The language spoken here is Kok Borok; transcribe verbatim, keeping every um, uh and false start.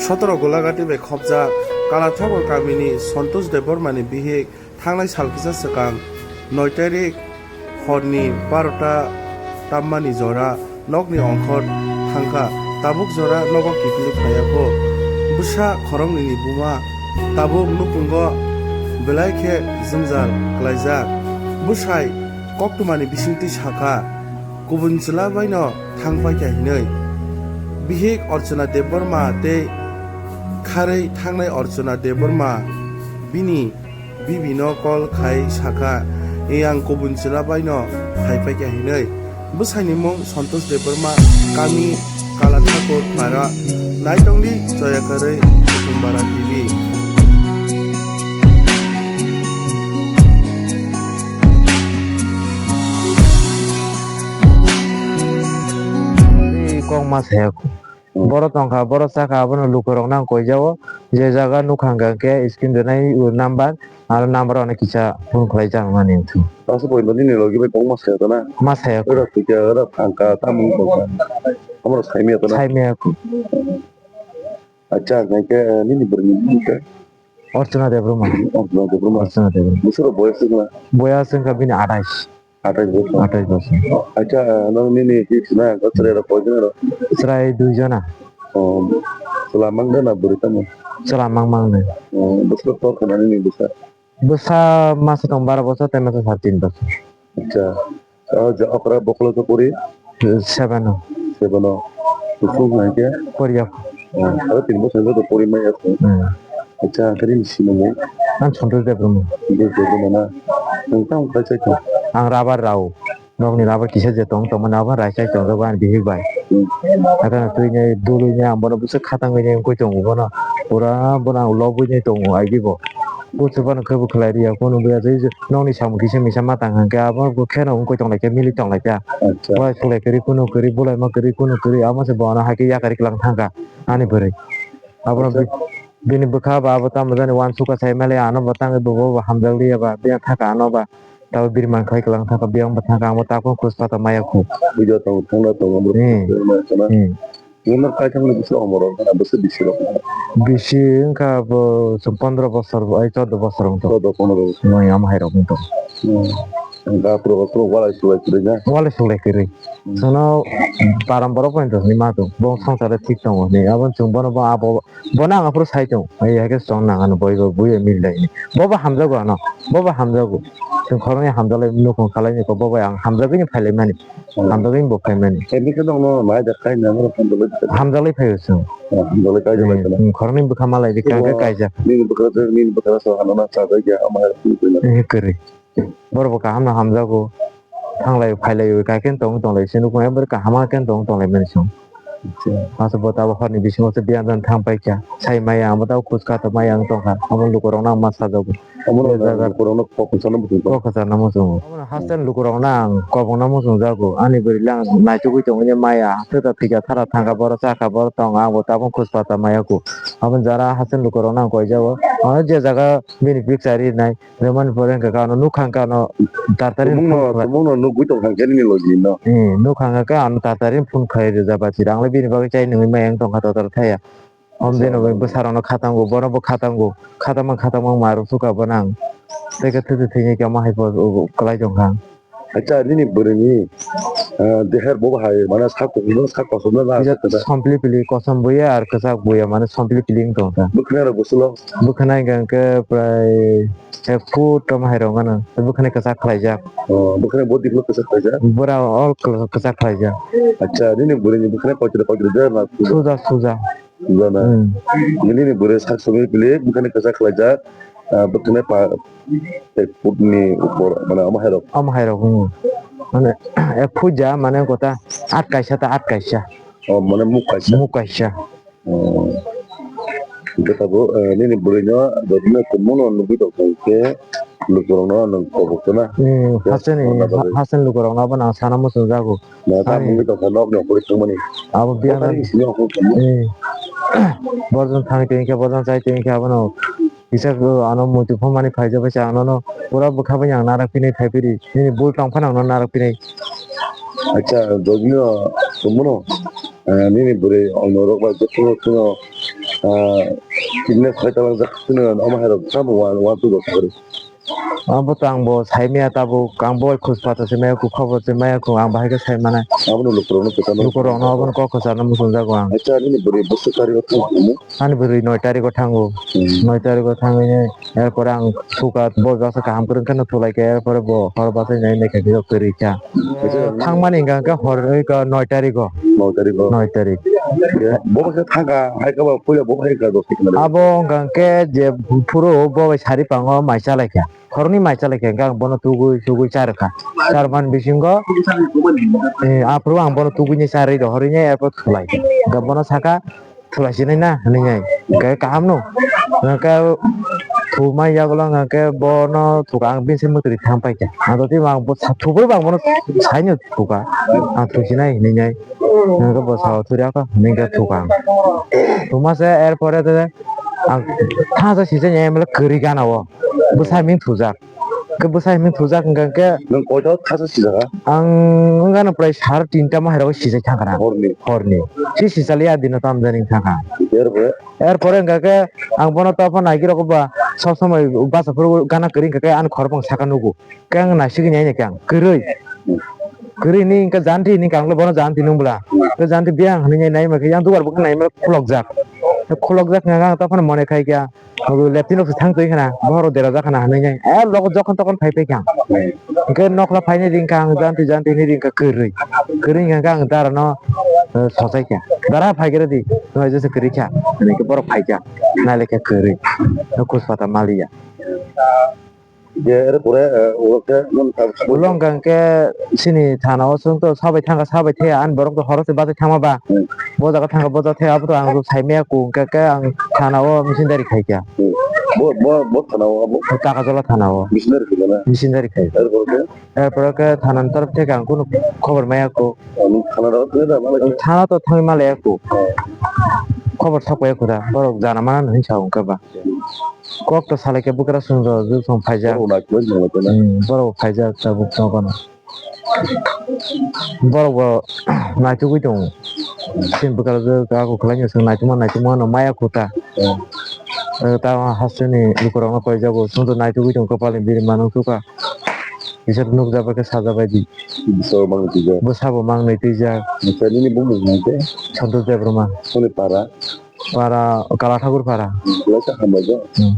Sotoro Golagati bai khopjak Kalathakor kamini Santosh Debbarmani bihik thangnai sal kisa swkang noi tarik horni barota tammani jora nokni ongkhor thangkha, tabuk jora nogo kiphilwi phaiyakho. Bwsa khoroknwini buma tabuk nukhungo belai khe jwngjal klaijak. Bwsai koktwmani bisingtwi sakha, kubun chwla baino thang paikha hinwi. Bihik Archana Debbarma tei kharwi thangnai Archana Debbarma bini bibino call khai sakha, "Eyang kubun chwla baino phai paikha hinwi." Bwsaini mung Santosh Debbarma, kami Kala Thakur para, naitongdi Joya Karwi, Kumbara T V. Kok ma saya. Hmm. Borok tongkha, borok chakha, abono lukurokno ang koijao. Je jaga nukha hwnkha khe screen rwnai number, aro number ono kisa phone khlai chang mani wngkha. Aswk pore nini logi bai kok ma saya ta na? Ma saya. Ora thikya, ora thangkha, tamung tongkha. Amro saimya ta na? Saimya. Acha, hwnkhe nini bwrwini bumung khe? Archana Debbarma. Archana Debbarma. Archana Debbarma. Bwswk boyas wngkha? Boyas wngkha bini athais. Athais bosor. Athais bosor. Acha, nang nini hit na, chwrai rok koi jona rok? Chwrai dui jona. Oh, chwla mang de na bwrwi tamo? Chwla mang mang de. Oh, bwswk tor khna nini bwsa? Bwsa masa tong baro bosor, tei masa sar tin bosor. Acha. Oh, je okra bokolo to pori? Seven o. Seven o. Kusung hai ke? Pori ya. Oh, aro tin bosor to pori mai ya. Hmm. Acha, ang khe nini sinimung? Ang Santosh Debbarma. Santosh Debbarma na? Nwng tamo khlai chai tong? Ang rubber rao. Nokni rubber kisa je tong, tongmani abo rai chai tong, ani bihik bai. Hmm. Ata twi nai, dului nai, ang bono bwswk khatang bai nai wngwi tongo bono. Pura bono ang lobwi nai tongo, aigibo. Bwswk bono khe bo khlai rwya, kunu buya tei nokni samung kisa misa ma tang hwnkhe, abo bo kheno wngwi tong lai khe, mili tong lai khe. Acha. Wai suklai kwrwi, kunu kwrwi, bulaima kwrwi, kunu kwrwi, amo se bono hai khe yakari kwlang thangkha ani bwrwi. Abono bi-, bini bwkha ba abo tamo jani uansukha sai mali, ano bo tangwi bo, bo, bo hamjak liya ba, biya thaka ano ba, tabo biri man khai kwlang thaka, biyang bo thaka, amo takhuk khus pata maya khu. Video tong thangna tong amro. Hmm. Maya khana. Hmm. Nino kai thangni bisi omoro khana bisi bisi rok. Bisi wngkha bo chwng pondro bosor, ai chordo bosor wngtong. Chordo pondro bosor. Moi amo hai rok wngtong. Hmm. Wngkha pro pro walai sulai kwrwi na? Walai sulai kwrwi. Hmm. Chwngno param borok bai tongwi ma tong. Bo swngchar thik tongo hinwi. Abo chwng bono bo abo Bono ang aphuru sai tongo, "Ai, hai khe chwng nang ano, boi bo, bui bai mili lai," hinwi. Bo bo hamjago ano, bo bo hamjago. Chwng khoroknwi hamjaklai nukhung kalaini kok, bo bai ang hamjagwini phailaimani, hamjagwini bo phaimani. Tei bikhe nokno nai da khai nang oro hamjaklai. Hamjaklai phaio chwng. Oh, hamjaklai kai da lai khana. Hmm, khoroknwi bwkha malai di, kang khe kaijak. Nini bwkha, nini bwkha sa hano na chajak ya, ama hai. Eh, kwrwi. Borok bo kaham no hamjago. Thanglai phailai bai kaikhe tong tonglai se nukhung ekbar kaham khe tong tonglai mani song. Acha. Masa bo tabuk horni bisingo se biyan jan thang paikha. Sai maya amo tabuk khuska to maya wng tongkha. Amo lukurokno ang ma sajago. Amo Jaga. Lukurokno kok kwchangno muchung tongo. Kok kwchangno muchungo. Amo hasten lukurokno ang kobongno muchung jago. Ani bwrwi le ang naitugwi tongwi maya. Haste ta thika thara thangkha borok chakha borok tongo. Ang bo tabuk khuska ta maya ku. Amo jara hasten lukurokno ang koijago. Ano je jaga bini picture rinai. Remani pore hwnkha khe ano nukha hwnkhe ano tartari Tumungno, phone khlai. Tumungno nugwi tongkha hwnkhe nini logi no. Hmm, nukha hwnkhe ano tartari phone khlai rwjak bachira. Ang le bini bagwi chai nungwi maya wng tongkha total thaya. Hom jeno bai bwsarokno khatango, bono bo khatango. Khatama khatama ma rw sukha bono ang. Tei khe thwi thwi thwinwi khe omo hai bo kwlai tongkha. Acha, nini bwrwini, ah, deher bo hai, mane sak kosom, sak kosom na, na Bijak sak kosom. Sompli pili kosom buya ar kwchak buya, mane sompli pili wng tongkha. Bwkhwnai rok bwswlo? Bwkhwnai hwnkha hwnkhe prai ek foot tamo hai rok gana. Bwkhwnai kwchak khlaijak. Oh, bwkhwnai bo diklo kwchak khlaijak? Bwra all kwchak, kwchak khlaijak. Acha, nini bwrwini bwkhwnai koichwla koichwla jana? Suja, suja. Jana. Hmm. Nini bwrwi sak sogwi pili bwkhwnai kwchak khlaijak. Ah, bwkhwnai pa, ek foot ni upor, mane omo hai rok. Omo hai rok, hmm. Mane, ek foot ja, mane kota at kaisa ta at kaisa. Oh, mane muk kaisa. Muk kaisa. Oh. Hwnkhe tabuk, eh, nini bwrwino, bwrwino tumungno nugwi tongkha hwnkhe, lukurokno nwng kobok khna. Hmm, hasteni, hasteni lukurokno abono ang sana muchung jago. Na ta mungwi tongkha nokni okhorwi thangmani. Abo biya. Kotari sini okhorwi thangmani. Eh. Borjon thangwi tongkha, borjon chai tongkha abono. Kisa ano muitu phumani phaijak bai sa anono pura bwkha bai ang narak pinai thai piri. Nini bul tong phano ang narak pinai. Acha, dogino tongmano. Eh, nini bwrwi alno rok bai joto kheno Ah, kidney sai talak jak, tini omo hai rok tamo wan, wan tu rok kari. Abo to ang bo sai maya tabuk, ang bo khus pata se maya ku, khobor se maya ku, ang bahai khe sai mane. Abo no lukurok no kwchangma. Lukurok no abo no kok kwchangma muchung jago ang. Acha, nini bwrwi bwswk tarik o thang kumu? Ani bwrwi noi tarik o thango. Hmm. Noi tarik o thangwi, er pore ang suka bo jasa kaham kwrwng khe no thulai khe, er pore bo hor bachai nai nai khe kwrwi kha. Acha. Thangmani hwnkha khe hor noi tarik o. Noi tarik o. Noi tarik. Bo khe thangkha, hai khe bo puila bo hai kha dos tarik. Abo hwnkha khe je phuru bo bai sari pango mai chalai kha. Horni mai chalai kha, hwnkhe ang bono tugui sugui cha rwkha. Cha rwmani bisingo, eh, aphuru ang bono tugui ni cha rwi rohorwi ni, erpor thulai. Hwnkhe bono sakha, "Thulai sinai na?" hwnwi nai. Hwnkhe kaham no. Hwnkhe thumai yagulo hwnkhe bono thuka ang bini se mwtwrwi thang paikha. Ang totwi ang bo sa-, thubui bo ang bono saino thuka. Ang thusinai hwnwi nai. Hwnkhe bo sao thuri ako hwnwi khe thuka ang. Thuma se erpore de ang thansa sijak ya emla kwrwi gana o. Bwsa himing thujak. Khe bwsa himing thujak hwnkha khe. Nwng koito khasa sijak ha? Ang wngkha no prai sar tinta ma hai rogo sijak thangkha na. Horni? Horni. Si sijali a dino tamjani thangkha. Erpore? Erpore hwnkha khe ang bono topha naigwi rokba sob somoi basa phuru gana kwrwi hwnkha khe ani khorokbong saka nugo. Khe ang naisigwi nai khe ang kwrwi. Kwrwi ni hwnkha janti ni kanglo bono janti nung bwla. Khe janti biyang hwnwi nai nai ma khe yang dugar bo nai ma khulokjak. Khulokjak hwnkha ang topha mone khai khe. Obo leptino se thang twi khna, bohrok dera jak khna hwnwi nai. Eh, logo jokhon tokhon phai phai kha. Hwnkhe nokla phaini ring kha, ang janti janti hwnwi ring kha kwrwi. Kwrwi hwnkha khe ang dara no, eh, sochai kha. Dara phai khe rwdi, nwng jesa kwrwi kha. Hwnwi khe borok phai kha. Nai le kha kwrwi. Khus pata maliya. Je, ere pore, eh, ulo khe, nung tab-, Ulo hwnkha khe chini thana o chwng to sabai thangkha, sabai thaya, ani borok to horo se bachai thangma ba. Hmm. Bo jaga thangkha, bo jaga thaya, abo to ang sai maya ku, hwnkha khe ang thana o missionary khai kha. Hmm. Bo, bo, bo thana o abo? Kakajola thana o. Missionary khai na? Missionary khai. Ere pore khe? Ere pore khe thana ni torop theke ang kunu khobor maya ku. Oh, nung thana o thangwi da, ma lai khe? Thana to thangwi ma lai ya ku. Oh. Khobor sok pai ya ku da, borok jana mana hwnwi sa o hwnkha ba. Kok to salai khe bwkra sung rw, jwk song phaijak. Borok naitugwi tong lai tongma tongma. Hmm, borok bo phaijak tabuk tongmano. Borok bo naitugwi tong. Chini bwkra jwk ako kwlai no chwng naitugma naitugma no maya khuta. Hmm. Eh, ta hasteni lukurok no koijago. Chwng to naitugwi tong kwpal ni biri manung tukha. Kisa nukjak bai khe sajak bai di. Bwsa bo mang twijak. Bwsa bo mang nwi twijak. Acha, nini bumung hwn khe? Santosh Debbarma. Soni para? Para Kala Thakur para. Hmm, belai khe hambai bo. Hmm.